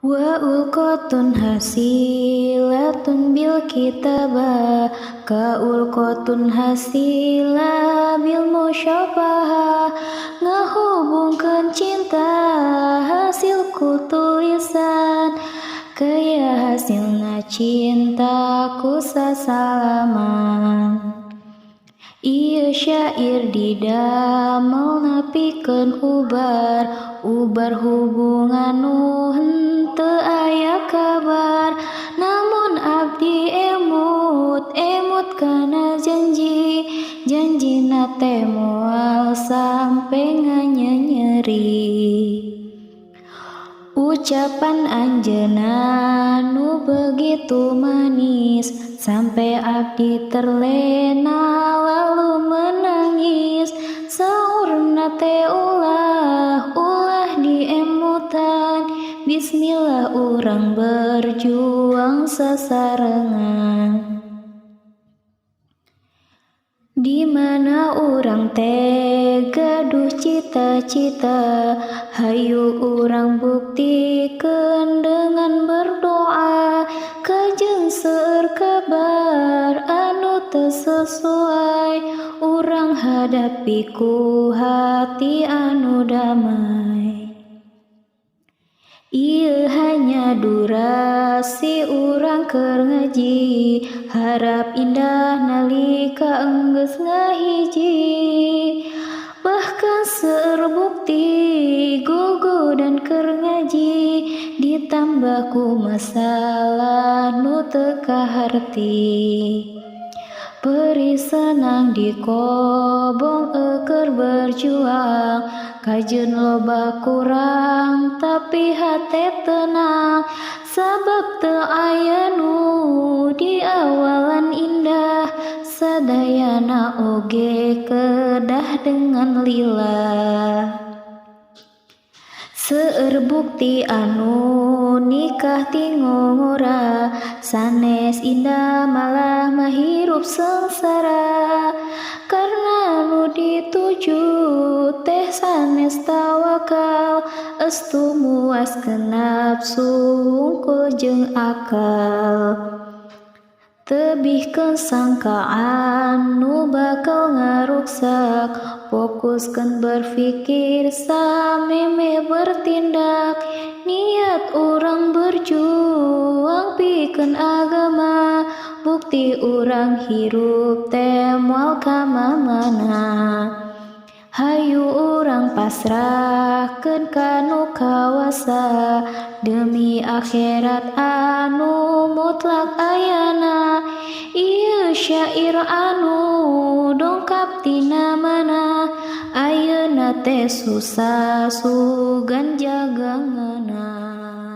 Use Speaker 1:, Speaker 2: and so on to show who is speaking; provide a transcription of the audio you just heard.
Speaker 1: Wa ulqatun hasilatun bil kitabah ka ulqatun hasila bil musyafaha, ngahubungkeun cinta hasil ku tulisan, kaya hasilna cinta ku sasalaman. Ieu syair didamel pikeun ubar ubar hubungan nu henteu aya kabar, namun abdi emut emut kana janji, janjina teh moal sampe nganyenyeri. Ucapan anjeunna nu begitu manis, sampe abdi terlena lalu menangis. Saurna teh ulah ulah diemutan, bismillah urang berjuang sasarengan. Di mana urang teh gaduh cita-cita, hayu urang buktikeun dengan berdoa. Kajeun seueur kabar anu teu sesuai, urang hadapi ku hati anu damai. Ieu hanya durasi urang keur ngaji, harap indah nalika enggeus ngahiji. Bahkan seueur bukti gogodan keur ngaji, ditambah ku masalah nu teu kaharti. Perih senang dikobong keur berjuang, kajeun loba kurang tapi hate tenang. Sabab teu aya nu di awalan indah, sadayana oge kedah dengan lila. Seueur bukti anu nikah ti ngora, sanes indah malah mah hirup sengsara. Karna nu dituju teh sanes tawakal, estu muaskeun nafsu hungkul jeung akal. Tebihkeun sangkaan nu bakal ngaruksak, fokuskeun berpikir samemeh bertindak. Niat urang berjuang pikeun agama, bukti urang hirup teh moal ka mamana. Hayu urang pasrahkeun ka nu kawasa, demi akhirat anu mutlak ayana. Ieu syair anu dongkap tina mana, ayeuna teh susah sugan jaga ngeunah.